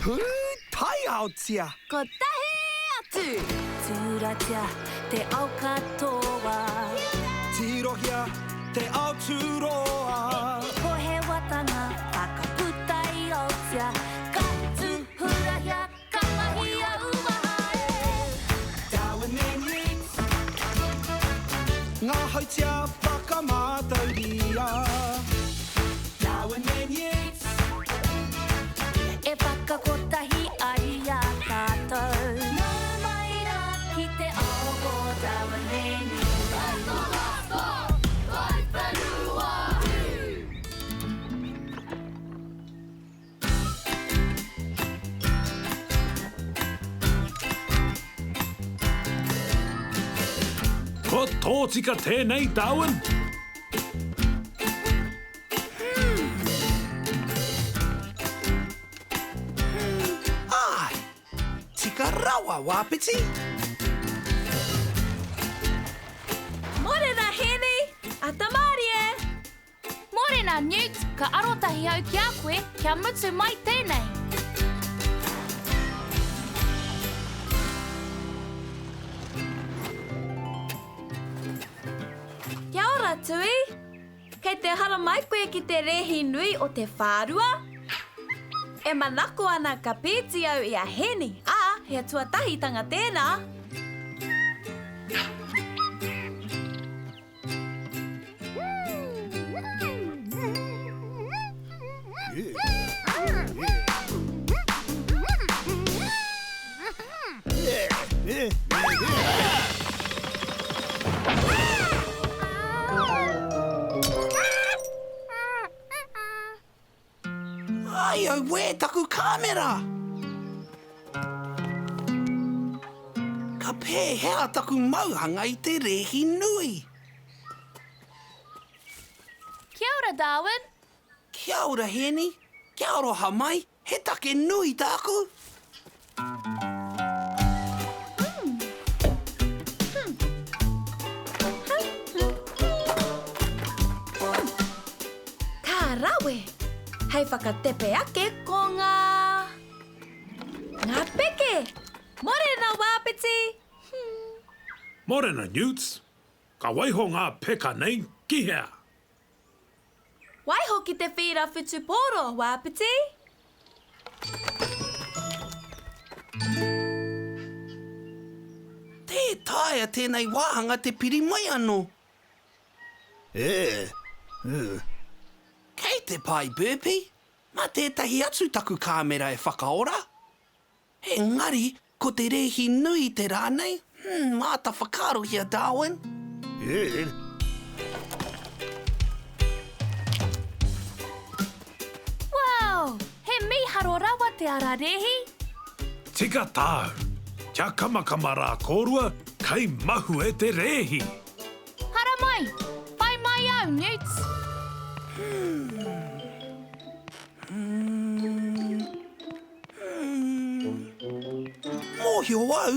Pūtaiaotia! Kotahi atu! Tūratia te ao katoa. Tirohia te ao tūroa. Ko he watanga whakaputa i Aotea. Ka tūhurahia, ka mahia uaha e. Darwin and Yeats. Ngā hautia whakamātauria. Darwin and Yeats. E whakakotahi ai i a tātou. Nau mai rā ki te ao o Darwin and Yeats. Kua tōtika tēnei, Darwin? Āe! Tika rawa, Wāpiti! Morena, Hēni! Ata mārie! Morena, Newt! Ka arotahi au ki a koe kia mutu mai tēnei! Kia ora, Tui! Kei te haramai koe ki te rēhi nui o te whārua? E manako ana ka pīti au i a Hēni, ā, he tuatahitanga tēnā. Ai, auē taku kāmera! Ka pēhea taku mauhanga i te rēhi nui? Kia ora, Darwin. Kia ora, Hēni. Kia aroha mai. He take nui tāku. Ka rawe! Hei whakatepe ake ko ngā. Ngā peke! Morena, Wāpiti! Morena, Newts. Ka waiho ngā peka nei ki hea? Waiho ki te whīra whutupōro, Wāpiti! Tē taea tēnei wāhanga te piri mai anō. Kei te pai, Burpee. Mā tētahi atu taku kāmera e whakaora. Engari, ko te rēhi nui te rā nei, hmm, āta whakaarohia, Darwin. Wow! He mīharo rawa te ara rēhi! Tika tāu! Kia kamakama rā kōrua, kei mahue te rēhi! Haramai! Whai mai au, Newts! Mōhio au,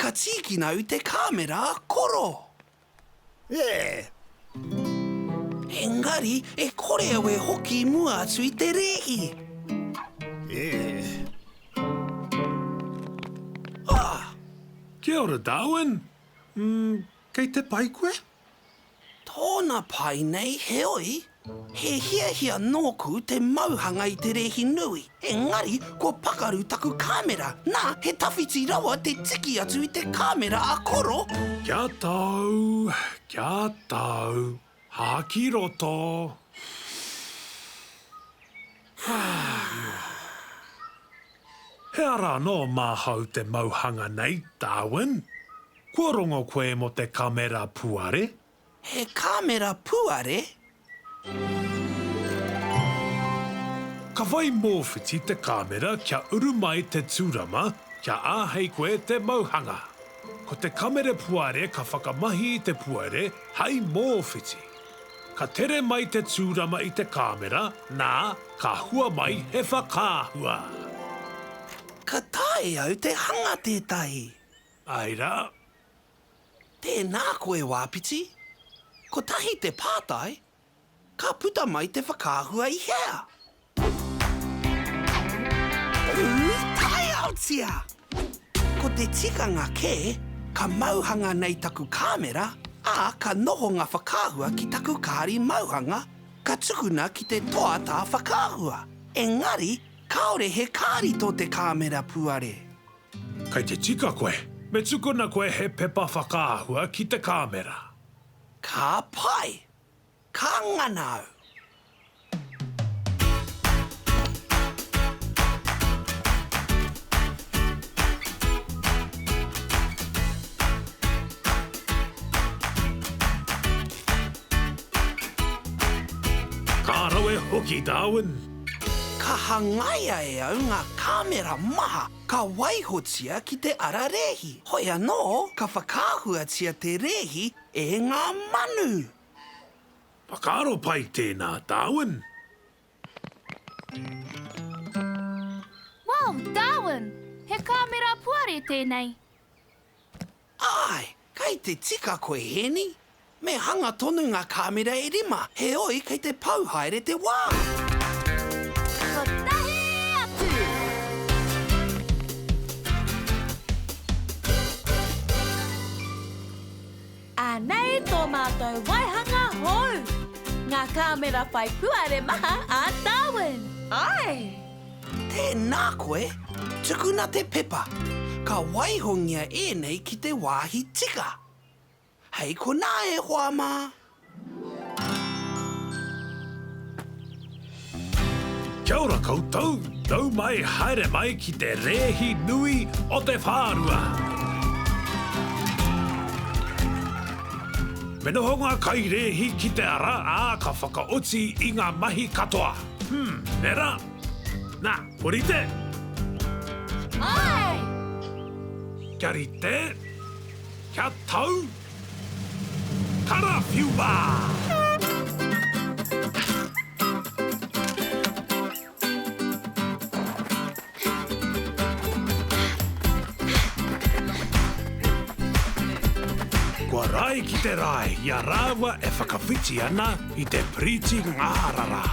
ka tīkina au te kāmera a Koro. Engari, e kore au e hoki i mua atu i te rēhi. Ah! Kia ora, Darwin. Mm, kei te pai koe? Tōna pai nei, heoi, he hiahia nōku te mauhanga i te rēhi nui, engari kua pakaru taku kāmera, nā, he tawhiti rawa te tiki atu i te kāmera a Koro. Kia tau, kia tau, hā ki roto. He ara anō māhau te mauhanga nei, Darwin. Kua rongo koe mō te kamera puare? He kamera puare? Ka whai mōwhiti te kamera kia uru mai te tūrama kia āhei koe te mauhanga. Ko te kamera puare ka whakamahi i te puare hei mōwhiti. Ka tere mai te tūrama i te kāmera, nā, ka hua mai he whakaahua. Ka taea au te hanga tētahi. Āe rā. Tēnā koe, Wāpiti. Kotahi te pātai, ka puta mai te whakaahua i hea? Ū? whakaarotia! Ko te tikanga kē, ka mauhanga nei taku kāmera, ā, ka noho ngā whakaahua ki taku kāri mauhanga, ka tukuna ki te toa tā whakaahua. Engari, kāore he kāri tō te kāmera puare. Kei te tika koe. Me tukuna koe he pepa whakaahua ki te kāmera. Ka pai! Ka ngana au. Ka rawe hoki, Darwin. Ka hangaia e au ngā kāmera maha ka waihotia ki te ara rēhi. Hoi anō, ka whakaahuatia te rēhi e ngā manu. Whakaaro pai tēnā, Darwin. Wow, Darwin! He kāmera puare tēnei. Āe, kei te tika koe, Hēni. Me hanga tonu ngā kāmera e rima, heoi kei te pau haere te wā. Kotahi atu! Anei tō mātou waihanga hou! Ngā kāmera whai puare maha a Darwin! Āe! Tēnā koe, tukuna te pepa, ka waihongia ēnei ki te wāhi tika. Hei konā e hoa mā! Kia ora koutou, nau mai haere mai ki te rēhi nui o te whārua. Me noho ngā kairēhi ki te ara, ā, ka whakaoti i ngā mahi katoa. Hmm, nē rā? Nā, kua rite? Āe! Kia rite? Kia tau? Karawhiua! Kua rae ki te rae i a rāua e whakawhiti ana i te piriti ngārara.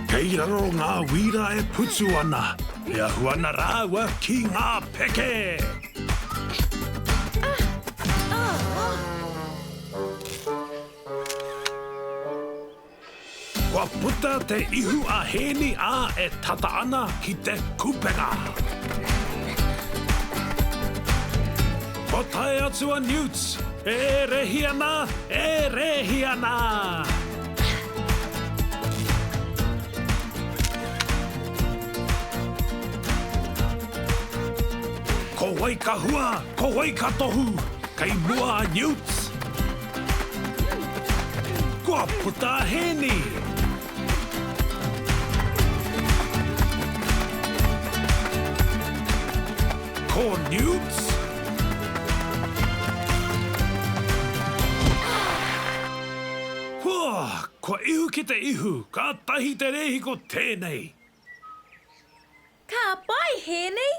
Kei raro ngā wīra e putu ana, e ahu ana rāua ki ngā peke! Kua puta te ihu a Hēni ā e tata ana ki te kupenga. Kua tae atu a Newt, e rehi ana, e rēhi ana! Ko wai ka hua, ko wai ka tohu, kei mua a Newt. Kua puta a Hēni! Ko Newt! Hua! Kua ihu ki te ihu, kātahi te rēhi ko tēnei! Ka pai, Hēni!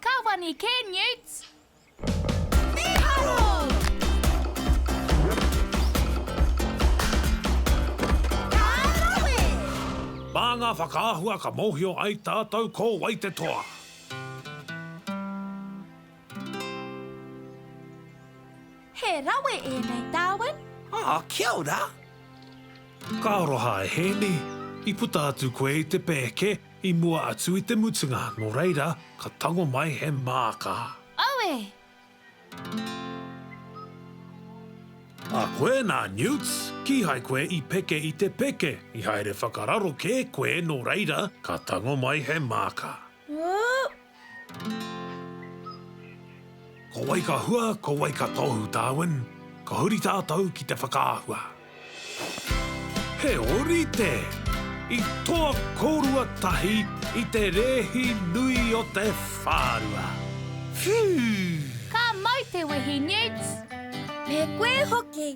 Ka wani kē, Newt! Mīharo! Ka rawe! Mā ngā whakaahua ka mōhio ai tātou ko wai te toa. He rawe ēnei, Darwin. Oh, kia ora! Ka aroha e Hēni, i puta atu koe i te pēke i mua atu i te mutunga, nō reira, ka tango mai he māka. Aue! A koe nā Newt, kīhai koe i peke i te peke, i haere whakararo kē koe nō reira, ka tango mai he māka. Ko wai ka hua, ko wai ka tohu, Darwin? Ka huri tātou ki te whakaahua. He ōrite! I toa kōrua tahi i te rēhi nui o te whārua. Whew! Ka mau te wehi, Newt! Me koe hoki!